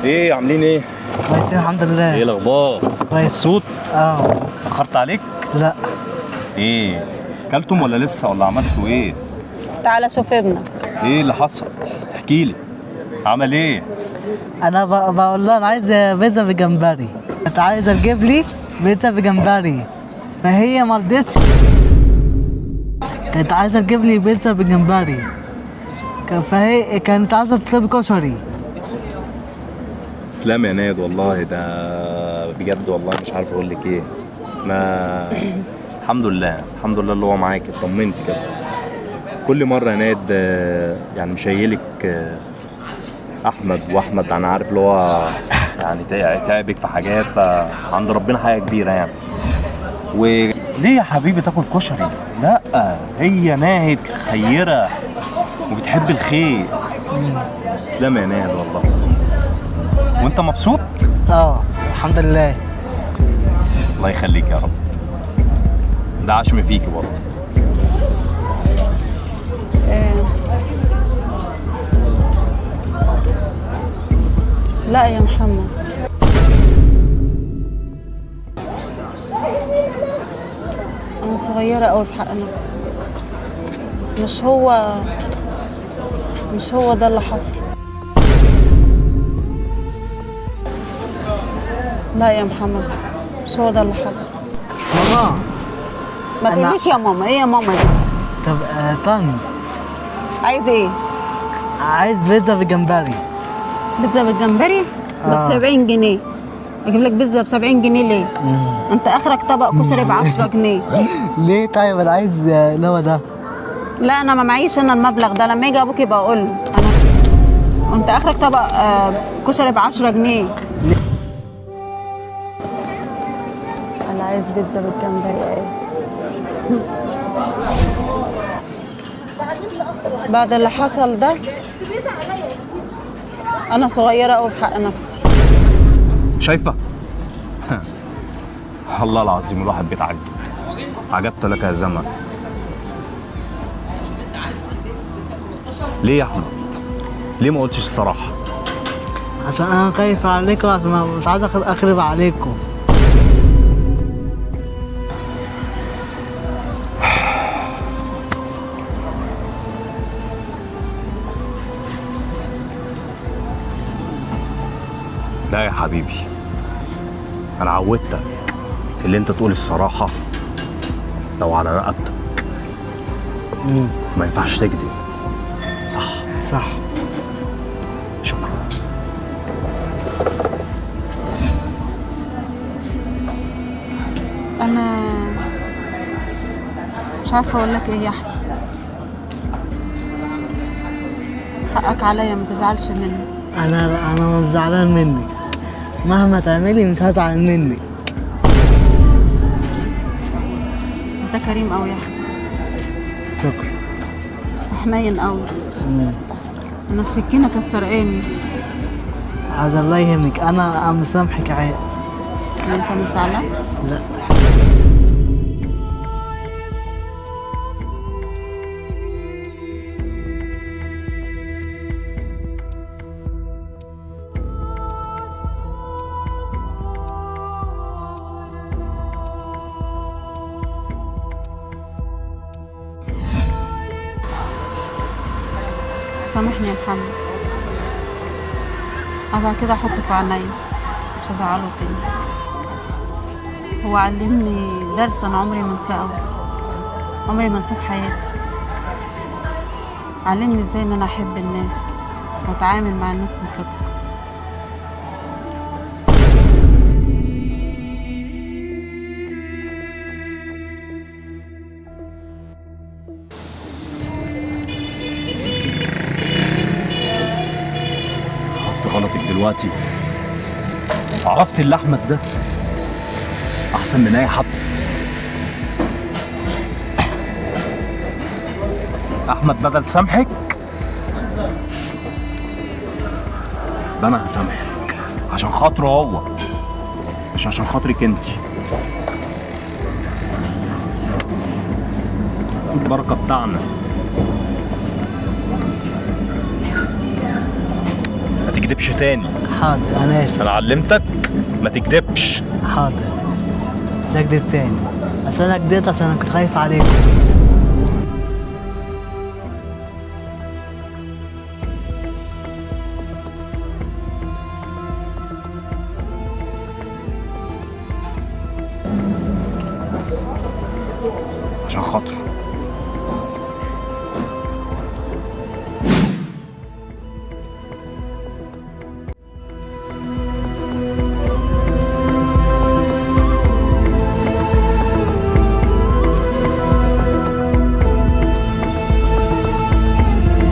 ايه عاملين ايه؟ كويسين الحمد لله. ايه الاخبار؟ كويس. مبسوط؟ اه. اخرت عليك؟ لا. ايه؟ كلتم ولا لسه ولا عملتوا ايه؟ تعالى شوف ابنك. ايه اللي حصل؟ احكي لي. عمل ايه؟ انا بقول لها انا عايز بيتزا بجمبري، انت عايزه تجيب لي بيتزا بجمبري، فهي ما رضتش. كانت عايزه تجيب لي بيتزا بجمبري، فهي كانت عايزه تطلب كشري. تسلم يا ناد والله، ده بجد والله مش عارف اقول لك ايه. انا الحمد لله، الحمد لله اللي هو معاك، اطمنت كده. كل مرة يا ناد يعني مشيلك احمد، واحمد انا عارف اللي هو يعني تعبك في حاجات، فعند ربنا حاجة كبيرة يعني. وليه يا حبيبي تاكل كشري؟ لا، هي ناهد خيره وبتحب الخير. تسلم يا ناهد والله. وانت مبسوط؟ اه الحمد لله. الله يخليك يا رب، ده عشم فيكي برضه. لا يا محمد، أنا صغيرة أوي في حق نفسي. مش هو ده اللي حصل. لا يا محمد، مش هو ده اللي حصل. ماما ما تقوليش يا ماما. ايه يا ماما دي؟ طب طنط عايز ايه؟ عايز بيتزا بالجمبري. بيتزا بالجمبري؟ ده ب 70 جنيه. اجيب لك بيتزا ب 70 جنيه ليه؟ انت اخرك طبق كشري ب 10 جنيه. ليه طيب؟ انا عايز اللي هو ده. لا انا ما معيش انا المبلغ ده، لما يجي ابوك يبقى اقول له. انا انت اخرك طبق كشري ب 10 جنيه. انا عايز بيتزا بالجمبري. ايه بعد اللي حصل ده؟ انا صغيرة قوي في حق نفسي. شايفه؟ الله العظيم الواحد بيتعجب. عجبت لك يا زمن. ليه يا احمد؟ ليه ما قلتش الصراحة؟ عشان انا خايف عليكم، عشان مش عايز اخرب عليكم. لا يا حبيبي، انا عودتك اللي انت تقول الصراحة لو على رقبتك. ما ينفعش تكذب. صح؟ صح. شكرا. انا مش عارفه اقول لك ايه يا احمد. حقك عليا، ما تزعلش مني. انا مش زعلان منك، مهما تعملي مش هزعل منك. انت كريم قوي يا احمد. شكرا. وحنين قوي. انا السكينة كانت سرقاني. عز الله يهمك، انا مسامحك عادي. انت مش زعلان؟ لا. سامحني يا محمد، أبقى كده أحطه في عينيا، مش هزعله تاني. هو علمني درس أنا عمري ما أنساه، عمري ما أنساه في حياتي. علمني إزاي إن أنا أحب الناس وأتعامل مع الناس بصدق. عرفت غلطك دلوقتي؟ عرفت اللي احمد ده احسن من اي حد. احمد بدل سامحك ده انا هسامحك عشان خاطره هو، مش عشان خاطرك انت. البركة بتاعنا. تكدبش تاني. حاضر انا اسف. انا علمتك ما تكدبش. حاضر مش هكدب تاني، بس انا كدبت عشان انا كنت خايف عليك. عشان خاطره.